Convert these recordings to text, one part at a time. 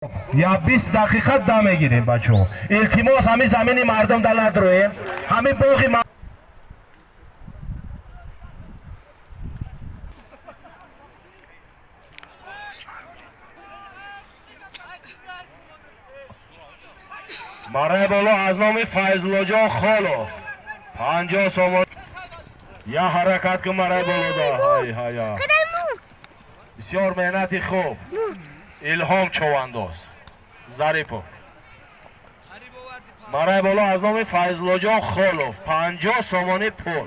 Я 20 дақиқа дам мегирем, бачаҳо. Илтимос, ҳамин замини мардум да надроем. Ҳамин боғи Барои боло аз номи Файзуллоҷон Холов 50 сомон. Я ҳаракат кун, барои боло да. Ҳай ҳая. Бисёр меҳнати хуб. Илҳом Човандоз Зарипов. Барои боло аз номи Файзуллоҷон Холов 50 сомонӣ пул.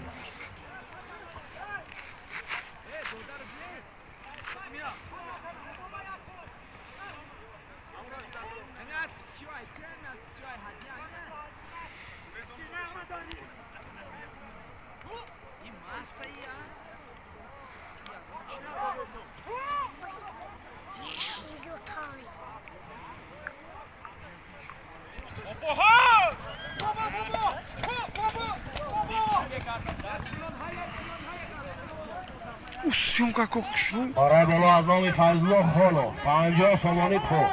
Съёмка ко хушу. Барои боло аз номи Файзулло Холов 50 сомонӣ пул.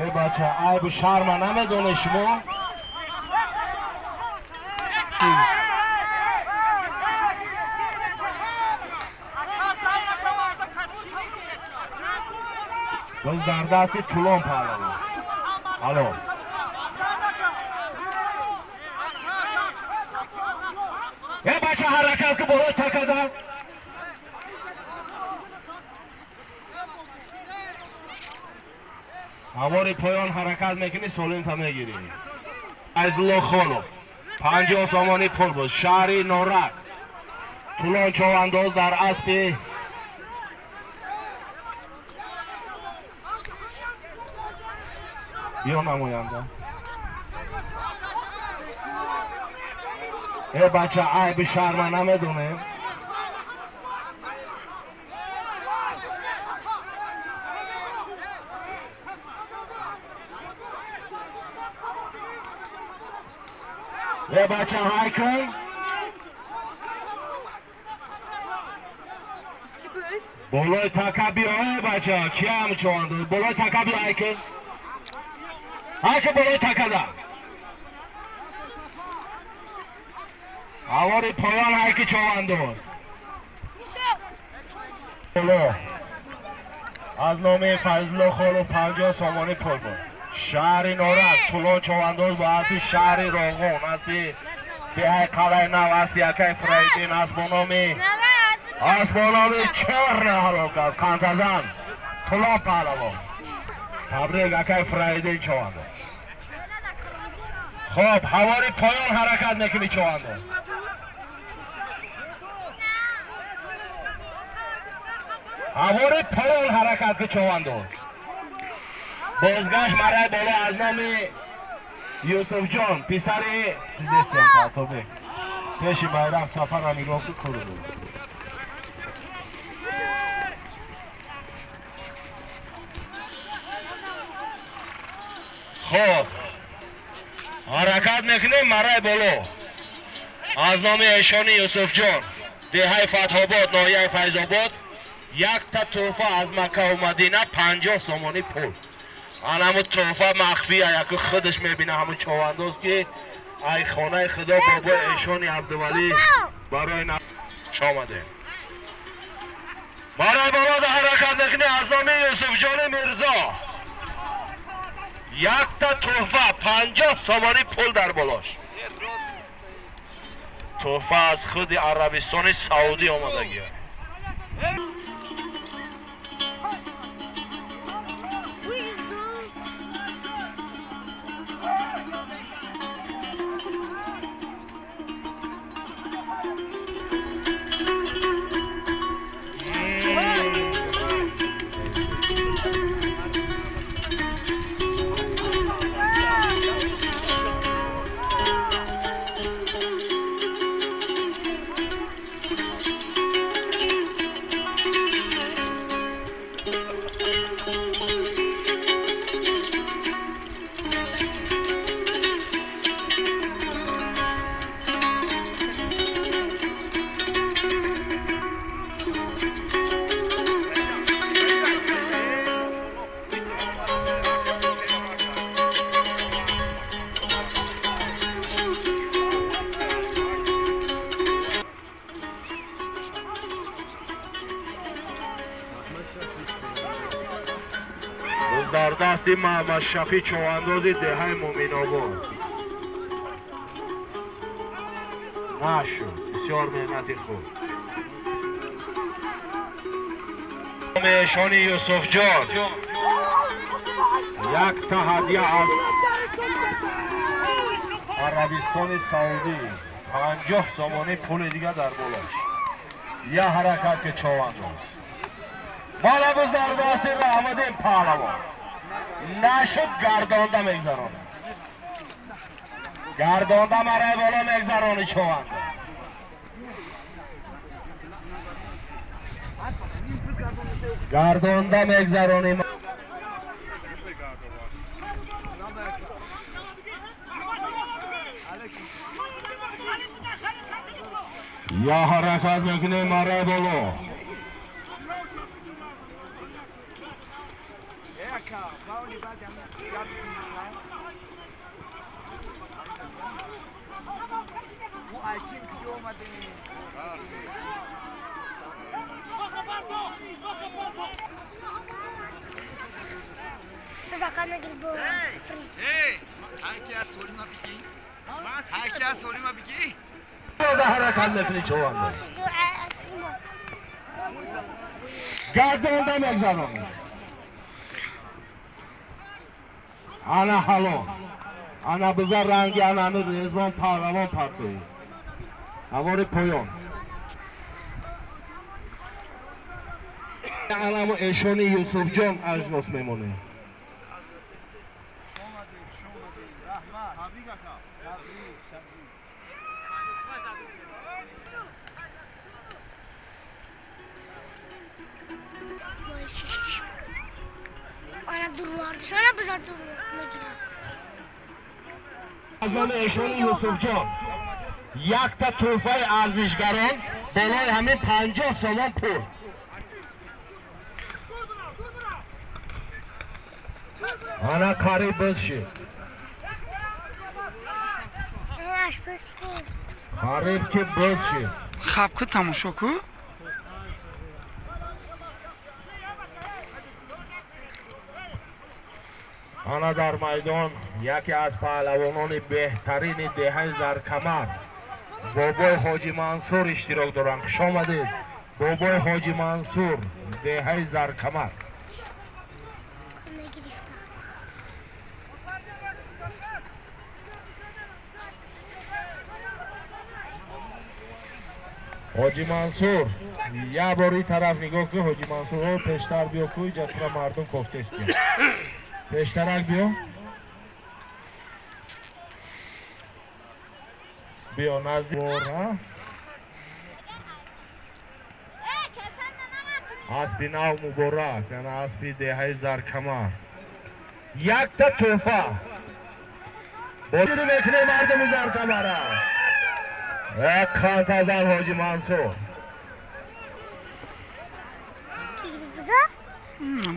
Э бача, айбу шарма намедонед шумо? Боз дар дасти Тулон паҳлавон. Алло. Э бача, ҳаракат ки болои такада. Ҳавори поён ҳаракат мекунӣ, солимта мегирӣ. Файзулло Холов 50 сомонӣ пул буд. Шаҳри Норак. Тулон човандоз дар аспи биё намоянда. Э бача, айби шарма намедонем. Э бача, ҳай кун. Болои така биё, э бача, киам човандоз? Болои така биё, ҳай кун. Ҳай кун болои такада. Ҳавори поён ҳай ки човандоз. Боло. Аз номи Файзулло Холов 50 сомонӣ пул буд. Шаҳри Норак, Тулон човандоз бо аспи шаҳри Роғун, аспи деҳаи Қалъаи Нав, аспи акай Фрайдин, асп бо номи Черна ҳалол кард. Қантазан Тулон паҳлавон. Табрик, акай Фрайдин човандоз. Хоб, ҳавори поён ҳаракат мекунӣ, човандоз. Ҳавори поён ҳаракат ки, човандоз. Бозгашт марай боло аз номи Юсуфҷон, писари нестиям Татобек. Пеши байрақ сафара нигоҳ ки куру буд. Хоб, ҳаракат мекунем марай боло. Аз номи эшони Юсуфҷон, деҳаи Фатҳобод, ноҳияи Файзобод, якта тӯҳфа аз Маккаву Мадина 50 сомонӣ пул. Ан ҳамун тӯҳфа махфия, яку худаш мебина ҳамун човандоз ки ай хонаи худо бобои эшони Абдувалӣ барои омадем. Барои болода ҳаракат мекунем аз номи Юсуфҷони Мирзо. Якта тӯҳфа 50 сомонӣ пул дар болош. Тӯҳфа аз худи Арабистони Саудӣ омадагия. Дасти Муҳаммад Шафӣ човандози деҳаи Муъминобод. Нашуд. Бисёр меҳнати хуб. Эшони Юсуфҷон якта ҳадя аз Арабистони Саудӣ, 50 сомонӣ пули дига дар болош. Я ҳаракат ки човандоз. Мана буз дар дасти Раҳмадин паҳлавон. Нашуд, гардонда мегзаронад. Гардонда марай боло мегзарони човандоз. Гардонда мегзаронӣ. Я ҳаракат мекунем марай боло. Ҳаракат мекунӣ човандоз. Гардонда мегзаронӣ. Ана ҳалон. Ана биза ранги ана ҳамин Резвон паҳлавон партоӣ. Ҳавори поён. Анамо эшони Юсуфҷон ажнос мемонем. Аз номи эшони Юсуфҷон якта тӯҳфаи арзишгарон болои ҳамин 50 сомон пул. Ана қариб буз шид. Қариб ки буз шид. Хаб ку, тамошо ку. Ана дар майдон яке аз паҳлавонони беҳтарини деҳаи Заркамар бобои Ҳоҷи Мансур иштирок доранд. Хуш омадед, бобои Ҳоҷи Мансур, деҳаи Заркамар. Ҳоҷи Мансур, як бор ин тараф нигоҳ кун. Ҳоҷи Мансур, пештар биё ку, иҷа тура мардум кофтестия. Пештарак биё. Биё назди бор, аспи нав муборак, яъне аспи деҳаи Заркамар. Якта тӯҳфа. Бозири мекунем мардуми Заркамара. Як қалтазан Ҳоҷи Мансур.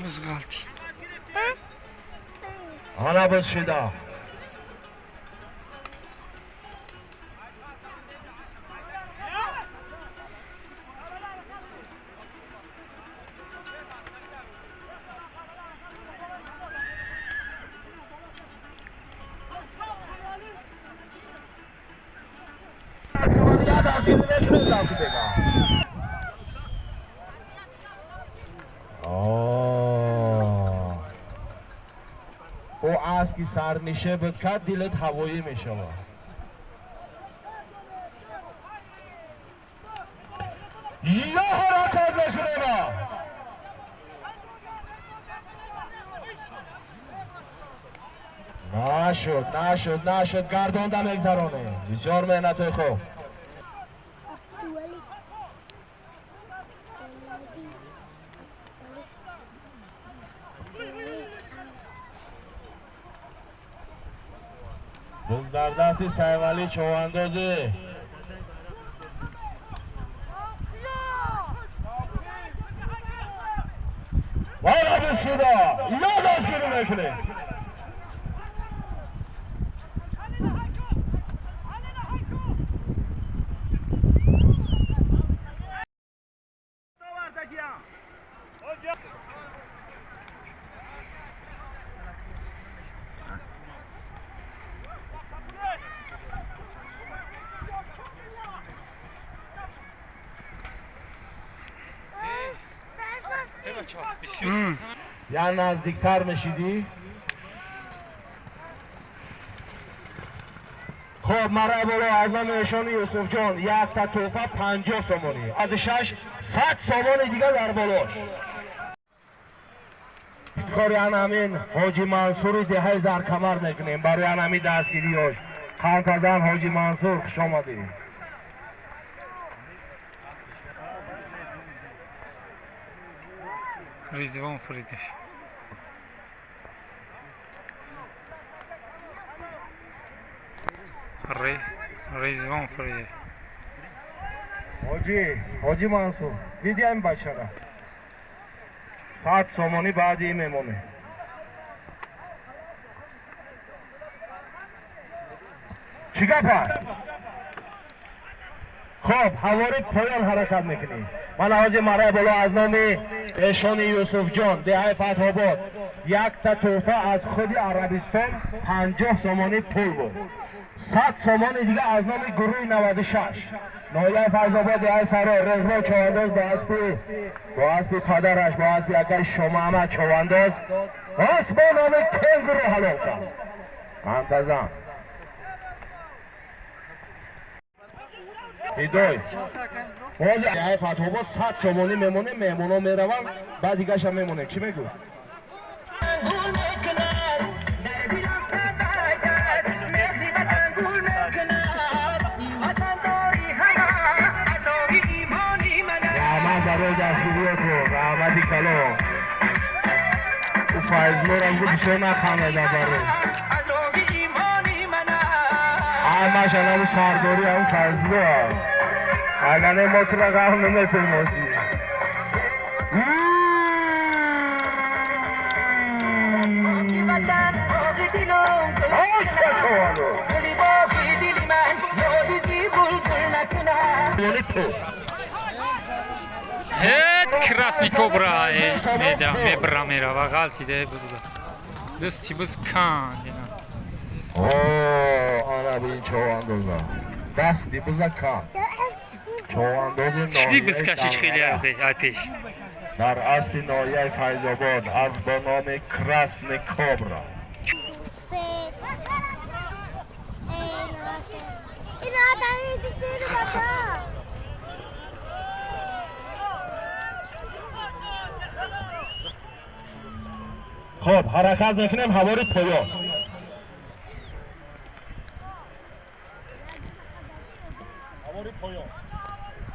Буз ғалти. Ана буз шида. Ӯ аст ки сарнише буд кард, дилат ҳавоӣ мешавад. Ё ҳаракат мекунем. Нашуд, нашуд, нашуд, гардонда мегзаронем. Бисёр меҳнатҳои хуб. Буз дар дасти Сайвалӣ човандозӣ. Вара буз шуда. Ё дастгирӣ мекунем. Я наздиктар мешидӣ. Хоб, мараи боло аз номи эшони Юсуфҷон якта тӯҳфа 50 сомонӣ. 6 100 сомони дига дар болош. Ифтихори анамин Ҳоҷи Мансури деҳаи Заркамар мекунем барои анами дастгириёш. Қантазан Ҳоҷи Мансур, хуш омадӣ. Ризвон Фаридаш. Ризвон Фаридаш. Ҳоҷи Мансур, диди ҳамин бачара? 100 сомонӣ баъди ин мемонем. Чӣ гап аст? Хоб, ҳавори поён ҳаракат мекунем. Ман ҳозир мараи боло аз номи эшони Юсуфҷон деҳаи Фатҳобод якта тӯҳфа аз худи Арабистон 50 сомонӣ пул буд. 100 сомони дига аз номи гурӯҳи 96 ноҳияи Файзобод деҳаи Саро Резвон Човандоз бо аспи падараш, бо аспи акаи Шомаҳмад Човандоз асп бо номи Кенгуру ҳалол кард. Қантазан ҳидой ҳозир деҳаи Фатҳобод 100 сомонӣ мемонем, меҳмонҳо мераванд, баъд дигаша мемонем. Чӣ мегӯ? Раҳмат барои дастгириётон, раҳмати калон. Ӯ Файзлорам гу бисёр нахандада барои. Ҳамаш анаму сардорӣ ҳам Файзло. Агар не мо тура ғам намекунем ҳоҷӣ. Ҳет Красный Кобра меда мебра мерава ғалтиде бузда. Дасти буз кан дина. О, ана бин човандоза. Дасти буза кан. Човандози Чӣ буз ноҳияи кашиш хеле Данғара. ай пеш. Дар аспи ноҳияи Файзобод аз бо номи Красный Кобра. Хоб, ҳаракат мекунем ҳавори поён.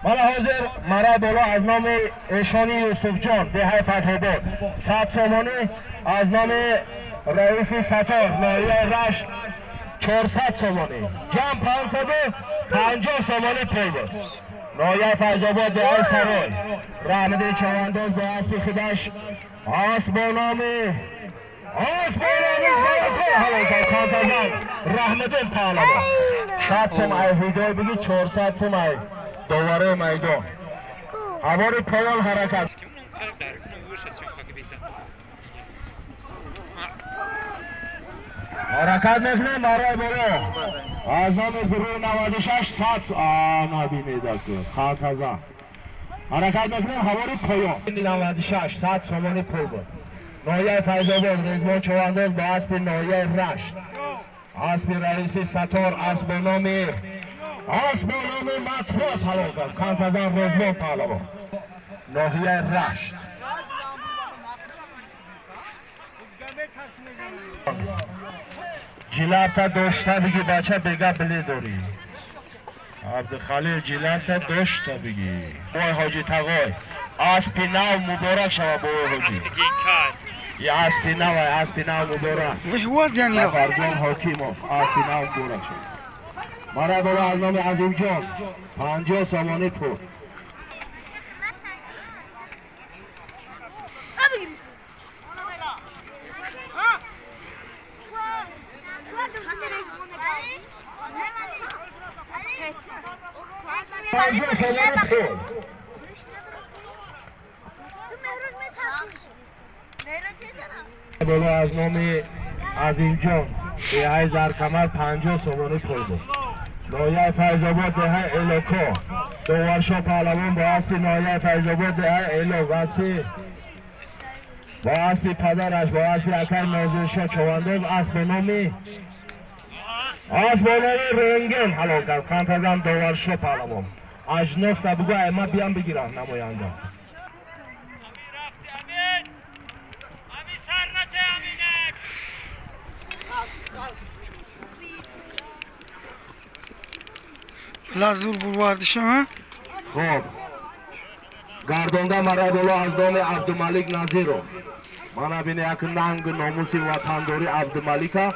Мана ҳозир мараи боло аз номи эшони Юсуфҷон деҳаи Фатҳобод 100 сомонӣ, аз номи раиси Сатор ноҳияи Рашт 400 сомонӣ, ҷамъ 550 сомонӣ пул буд. Ноҳияи Файзобод деҳаи Сарой Раҳмадин Човандоз бо аспи худаш асп бо номи Золото ҳалол кард. Қантазан Раҳмадин паҳлавон. 100 сом ай ҳидой биги, 400 сом ай довараи майдон. Ҳавори поён ҳаракат. Ҳаракат мекунем барои боло. Аз номи гурӯҳи 96 100 набинедаку Қантазан. Ҳаракат мекунем ҳавори поён. 96 100 сомонӣ пул буд. Ноҳияи Файзобод Резвон Човандоз бо аспи ноҳияи Рашт. Аспи раиси Сатор асп бо номи Матрос ҳалол кард. Қантазан Резвон паҳлавон. Ноҳияи Рашт. Ҷилавта дошта биги бача бега биле дорӣ. Абдухалил ҷилавта дошта биги. Бой Ҳоҷи Тағой. Аспи нав муборак шава бой Ҳоҷи. Я аспи нав, аспи нав муборак. Сафарҷон Ҳокимов, аспи нав муборак шава. Мара бола аз номи Азимҷон 50 сомонӣ пул. 50 сомонӣ пул. Боло аз номи Азимҷон деҳаи Заркамар 50 сомонӣ пул буд. Ноҳияи Файзобод деҳаи Элоко. Доваршо паҳлавон бо аспи ноҳияи Файзобод деҳаи Элок аспи Бо аспи падараш, бо аспи акай Нозиршо Човандоз, асп бо номи Рентген ҳалол кард. Қантазан Доваршо паҳлавон. Ажнос набугӯ, ай ма биям бигирам намоянда. Лазур бурвардиша. Хоб. Гардонда марай боло аз номи Абдумалик Назиров. Мана бини як нанг номуси ватандори Абдумалика.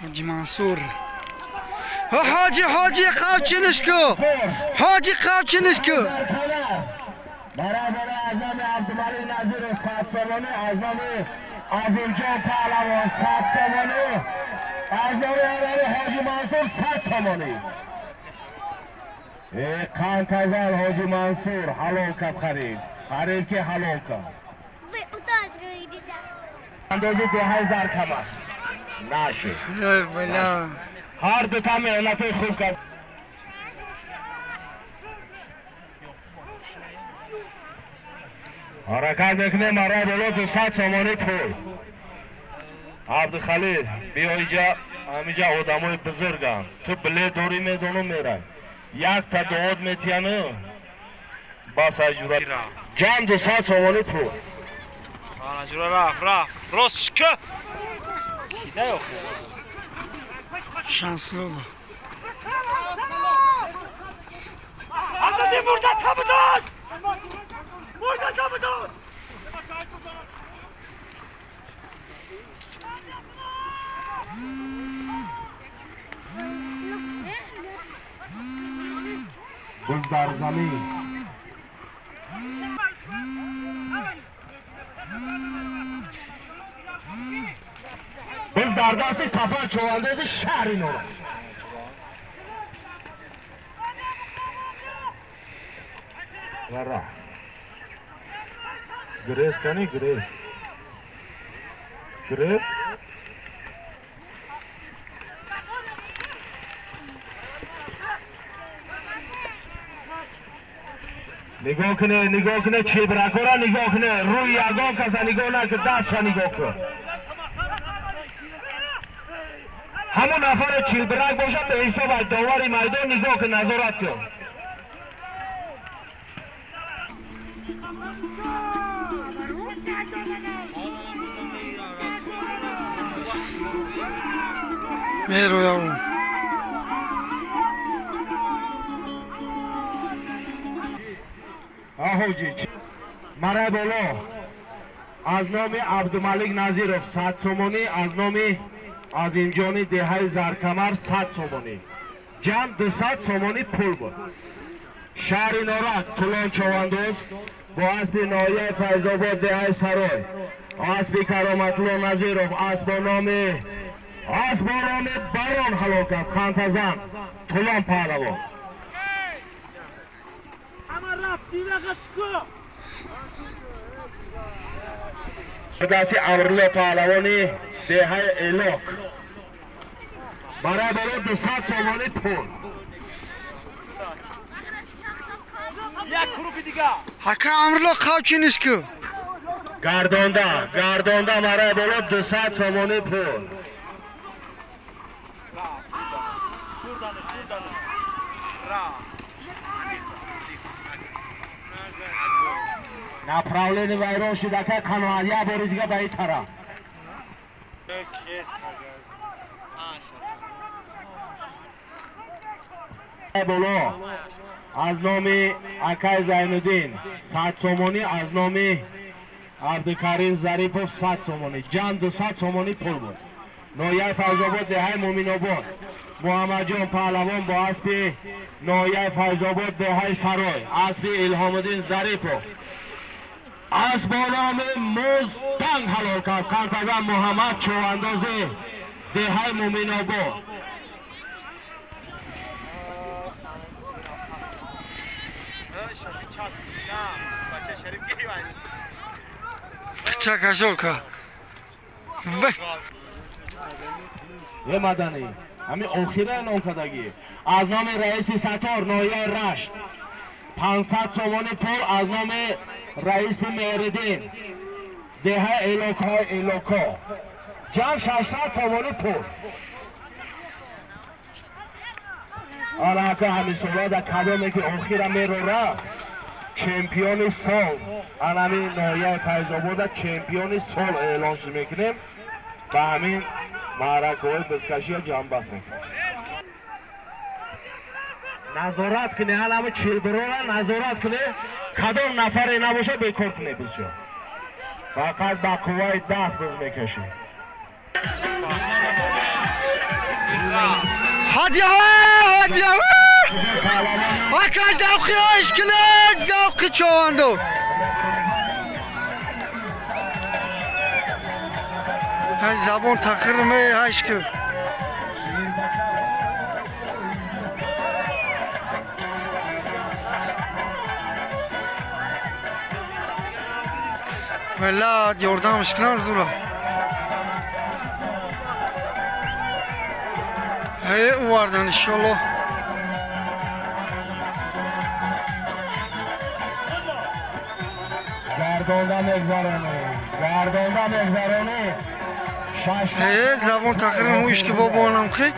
Ҳоҷи Мансур. Ҳоҷи, ҳоҷи, қавчиниш ку. Ҳоҷи, қавчиниш ку. Барай боло аз номи Абдумалик Назиров 100 сомонӣ, аз номи Азимҷон Паҳлавон 100 сомонӣ, аз номи Анвари Ҳоҷи Мансур 100 сомонӣ. Қантазан Ҳоҷи Мансур ҳалол кард харид. Харид ки ҳалол кард. Андози деҳаи Заркамар. Нашуд. Ҳар дута меҳнатои хуб кард. Ҳаракат мекунем марай боло 200 сомонӣ пул. Абдухалил, биё инҷа, ҳаминҷа одамои бузурганд. Ту билет дорӣ, медонум мерай. Якта дуот метияну бас аҷура. Ҷамъ 200 сомонӣ пул. Аҷура рафт, рафт. Рост шика. Şanslı oldu. Azadi burada tabudan! Burada tabudan! Biz дар замин. Biz дар дасти Сафар Човандози шаҳри Норак. Вара. Грез кани грез. Грез. Нигоҳ куне, нигоҳ куне, чебракора нигоҳ куне, рӯи ягон каса нигоҳ накун, дастша нигоҳ кун. Ҳамон нафаре чилбирак бошад, ба ҳисобаш довари майдон нигоҳ кун, назорат кун. Мерояву. Аҳоҷи, марай боло аз номи Абдумалик Назиров 100 сомонӣ, аз номи Азимҷони деҳаи Заркамар 100 сомонӣ. Ҷамъ 200 сомонӣ пул буд. Шаҳри Норак Тулон Човандоз бо аспи ноҳияи Файзобод деҳаи Сарой, аспи Кароматулло Назиров асп бо номи Барон ҳалол кард. Қантазан Тулон паҳлавон. Дасти Амрулло паҳлавони деҳаи Элок. Барои боло 200 сомонӣ пул. Ҳака Амрулло, қавчиниш ку. Гардонда, гардонда барои боло 200 сомонӣ пул. Направлени вайрон шуд, ака қаноат, як бори дига ба ин тараф. Боло аз номи акай Зайнуддин 100 сомонӣ, аз номи Абдукарим Зарипов 100 сомонӣ. Ҷамъ 200 сомонӣ пул буд. Ноҳияи Файзобод деҳаи Муъминобод Муҳаммадҷон паҳлавон бо аспи ноҳияи Файзобод деҳаи Сарой, аспи Илҳомуддин Зарипов асп бо номи Музданг ҳалол кард. Қантазан Муҳаммад Човандози деҳаи Муъминобод. Қича кашол ка. Вай. Е, Маданӣ, ҳамин охира эълон кардагӣ. Аз номи раиси Сатор, ноҳияи Рашт, 500 сомони пул. Аз номи раиси Меҳриддин, деҳаи Элокҳои Элоко, ҷамъ 600 сомони пул. Анака ҳамин сола кадоме ки охира мерора, чемпиони сол, анами ноҳияи Файзобода чемпиони сол эълон мекунем. Ба ҳамин маъракаҳои бизкашия ҷамъбаст мекунем. Назорат куне, анами чилбирора назорат куне, кадом нафаре набоша, бекор куне. Бисёр фақат ба қувваи даст биз мекашем. Ҳадя, ҳадя. Ака, завқи ош кунед, завқи човандоз. Ҳай, забон тахир ме ҳайш ку. Миллат ёрдамш кунанд, зура. Ҳе, увардан, иншоллоҳ. Гардонда мегзаронӣ, гардонда мегзаронӣ, шаш. Ҳе, забон тахирам ҳуш ки бобонам хе.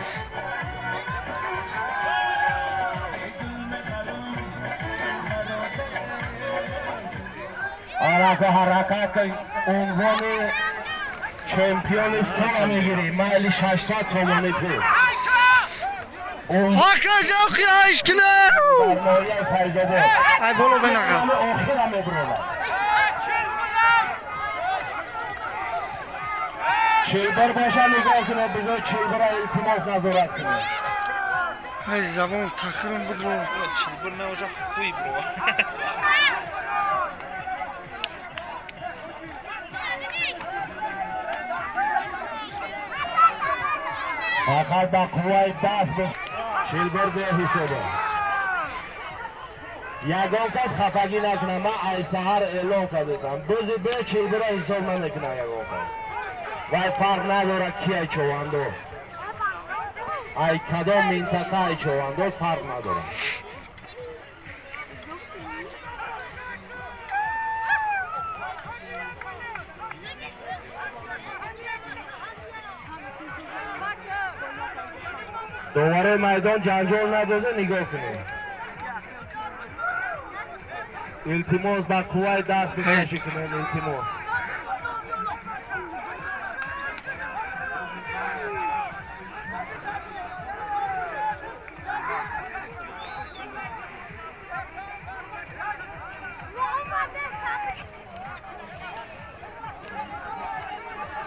Арака, ҳаракат, унвони чемпиони сола мегирӣ, майли 600 сомонӣ пул. Ака, завқи ҳайш кунед. Дар ноҳияи Файзобод. Ай, боло бенақа. Ҳами охира мебурона. Чилбир боша, нигоҳ кунед, бизор чилбира, илтимос, назорат кунед. Ҳай, забон тахирам будро. Чилбир набоша, хуй бро. Фақат ба қувваи даст бис, чилбир беҳисоба. Ягон кас хафагӣ накунад, ман ай саҳар эълон кардесам, бузи бе чилбира ҳисоб намекунад ягон кас. Вай фарқ надорад, ки ай човандоз, ай кадом минтақа ай човандоз, фарқ надорад. Доварои майдон, ҷанҷол надоза, нигоҳ кунед, илтимос, ба қувваи даст бикашӣ кунед, илтимос.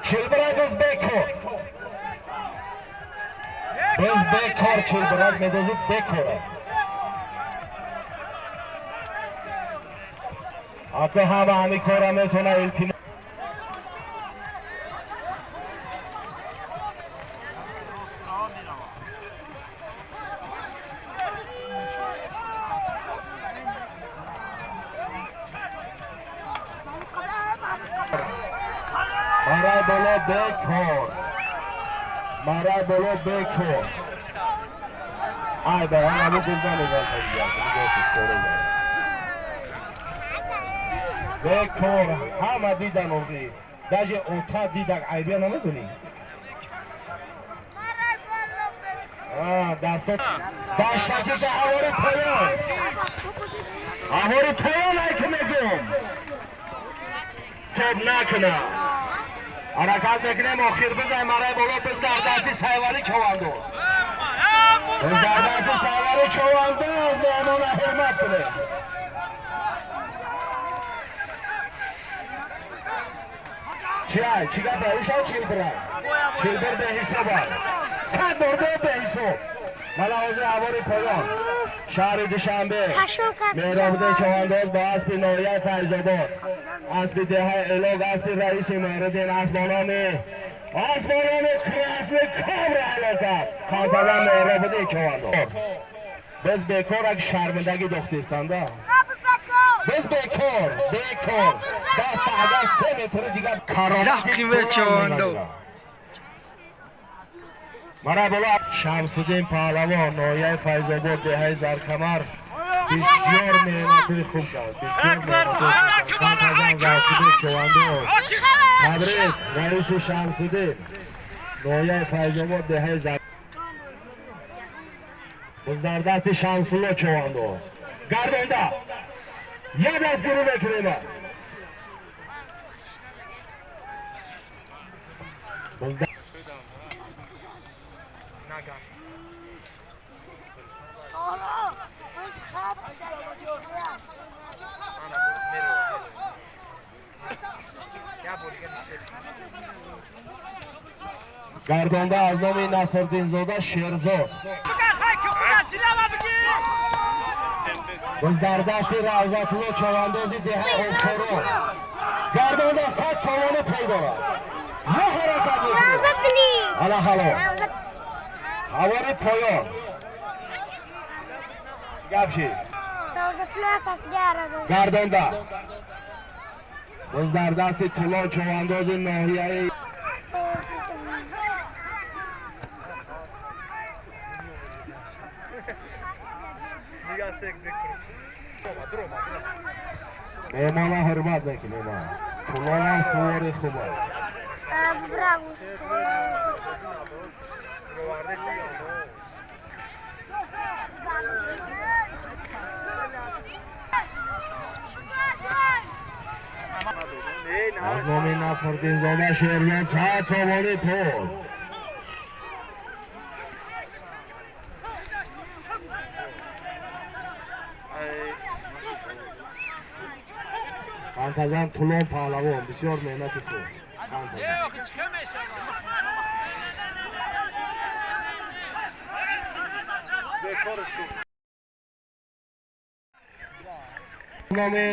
Чилбирак биз бекор, биз бекор чилбирак медозӣ, бекора. Ака, ҳама ҳамин кора метавона, илтимос. Марай боло бекор, марай боло бекор. Ай, ба ҳамин бизда нигоҳ кун, бекор. Ҳама дидан, охи даже ота дидак, айбия намедонӣ. Дасто даштаки ба ҳавори поён, ҳавори поён, ай ки мегӯм, тоб накуна. Ҳаракат мекунем, охир бизай, марай боло биз дар дасти Сайвалӣ човандоз, биз дар дасти Сайвалӣ човандоз. Меҳмона ҳурмат кунем. Чи ай, чӣ гапа? Ушо чилбира, чилбир беҳисоба, 100 бор бо беҳисоб. Мана ҳозир ҳавори поён, шаҳри Душанбе, Меҳробуддин човандоз бо аспи ноҳияи Файзобод, аспи деҳаи Элок, аспи раиси Меҳриддин, асбо номи Красный Кобра ҳалокат қалтада. Меҳробуддин човандоз, биз бекорак шармандагӣ дохтистанда. Биз бекор, бекор. Даста агар 3 метри дигар каромати Завқи бечовандоз. Мара боло Шамсуддин паҳлавон, ноҳияи Файзобод, деҳаи Заркамар, бисёр меҳнатии хуб кард, бисёр меҳнатии хуб кард. Қантазан Завқибек Човандоз, табрик. Раиси Шамсуддин, ноҳияи Файзобод, деҳаи Зар. Боз дар дасти Шамсулло Човандоз. Гардонда, як дастгирӣ мекунем. Боз гардонда аз номи Насрддинзода Шерзод. Боз дар дасти Равзатулло Чавандози деҳаи Обшорон. Гардонда, 100 сомонӣ пул дорад. Я ҳаракат мекунем. Ала ҳало, ҳавори поён, чӣ гап шид? Гардонда, боз дар дасти Тулон Човандози ноҳияи Меҳмона ҳурмат мекунем. Тулонам сувори хуб аст. Браво. Аз номи Насрддинзода Шерзод 100 сомонӣ пул. Қантазан Тулон паҳлавон, бисёр меҳнати хуб. Қантазан. Номи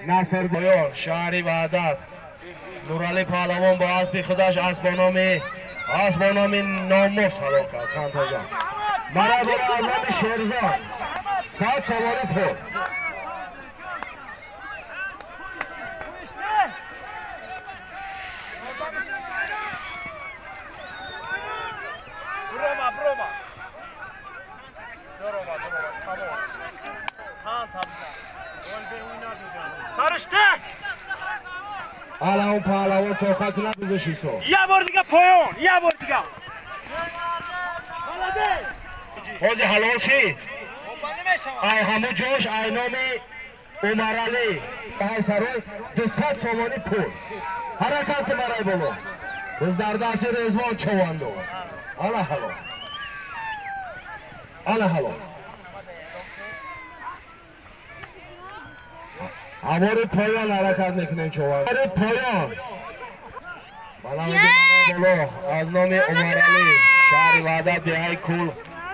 Насрдоён, шаҳри Ваҳдат, Нуралӣ паҳлавон бо аспи худаш, асп бо номи Номус ҳалол кард. Қантазан, баробар аз номи Шерзод 100 сомонӣ пул. Брома, брома. Дорома, дорома, тамом. Хан табиза. Сариште! Ала он паҳлавон тоқат набизошисо. Я бор дига поён, я бор дига. Молодец! Ҳози ҳалол шид. Опа намешавад. Ай ҳаму ҷош, ай номи Умаралӣ, Ҳайсарой, 200 сомонӣ пул. Ҳаракат ки барои боло. Биз дар дасти Резвон Човандоз. Ала ҳало, ала ҳало, ҳавори поён ҳаракат мекунем. Чованд, ҳавори поён. Боло аз номи Умаралӣ, шаҳри Ваҳдат, деҳаи Кул,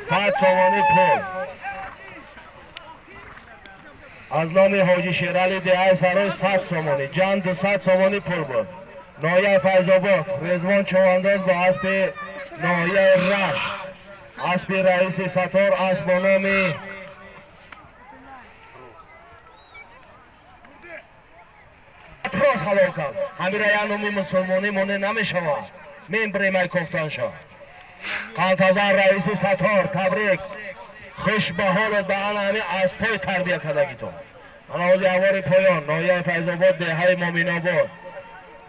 100 сомонӣ пул. Аз номи Ҳоҷи Шерали, деҳаи Сарой, 100 сомонӣ. Ҷамъ 200 сомонӣ пул буд. Ноҳияи Файзобод, Резвон Човандоз бо аспи ноҳияи Рашт, аспи раиси Сатор, асп бо номи Роз ҳалол кард. Ҳамира як номи мусулмонӣ моне намешавад. Мен бремай кофтанша. Қантазан, раиси Сатор, табрик. Хуш ба ҳолат, ба ана ҳами аспҳои тарбия кардагитон. Ана ҳози авори поён, ноҳияи Файзобод, деҳаи Моминобод.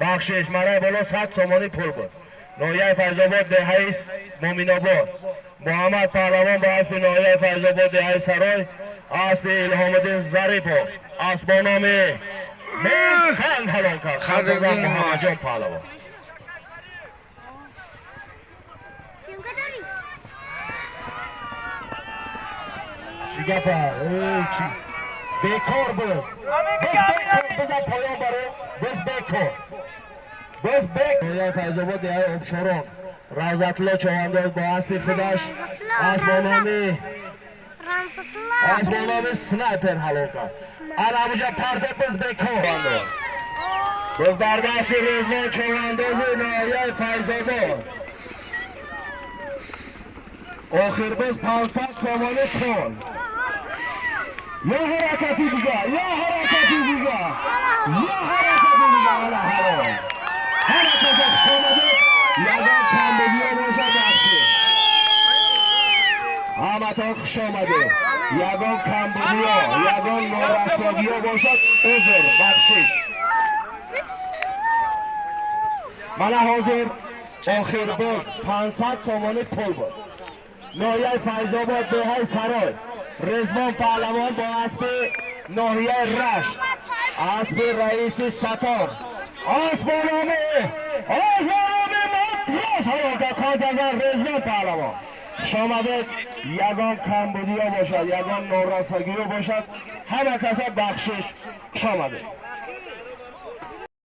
Бахшиш, мараи боло 100 сомонӣ пул буд. Ноҳияи Файзобод, деҳаи Моминобод, Муҳаммад паҳлавон бо аспи ноҳияи Файзобод, деҳаи Сарой, аспи Илҳомиддин Зарипов, асп бо номи Мезханг ҳалол кард. Қадрдин. Муҳаммадҷон паҳлавон. Съёмка дорӣ? Чӣ гапа? Эй, чӣ бекор буз, биз бекор, биза поён баро. Биз бекор, биз бек. Ноҳияи Файзобод, деҳаи Обшорон, Равзатулло Човандоз бо аспи худаш, асп бо номи Рамзатулло. асп бо номи Снайпер ҳалол кард. Ана ҳамуҷа парде. Биз бекор. Биз дар дасти Резвон Човандози ноҳияи Файзобод. Охир биз 500 сомонӣ пул. Я ҳаракати дига, я ҳаракати дига, я ҳаракати дига. Ана ҳалол. Ҳама каса хуш омадед. Ягон камбудиё бошад, бахшед. Ҳаматон хуш омадед. Ягон камбудиё, ягон норасогиё бошад, узр, бахшиш. Мана ҳозир охир боз 500 сомонӣ пул буд. Ноҳияи Файзобод, деҳаи Сарой, Резвон Паҳлавон бо аспи ноҳияи Рашт, аспи раиси Сатор, асбономи Матрос ҳаракат хоҳад. Резвон Паҳлавон, хуш омадед. Ягон камбудиё бошад, ягон норасагиё бошад, ҳама каса бахшиш. Хуш омадед.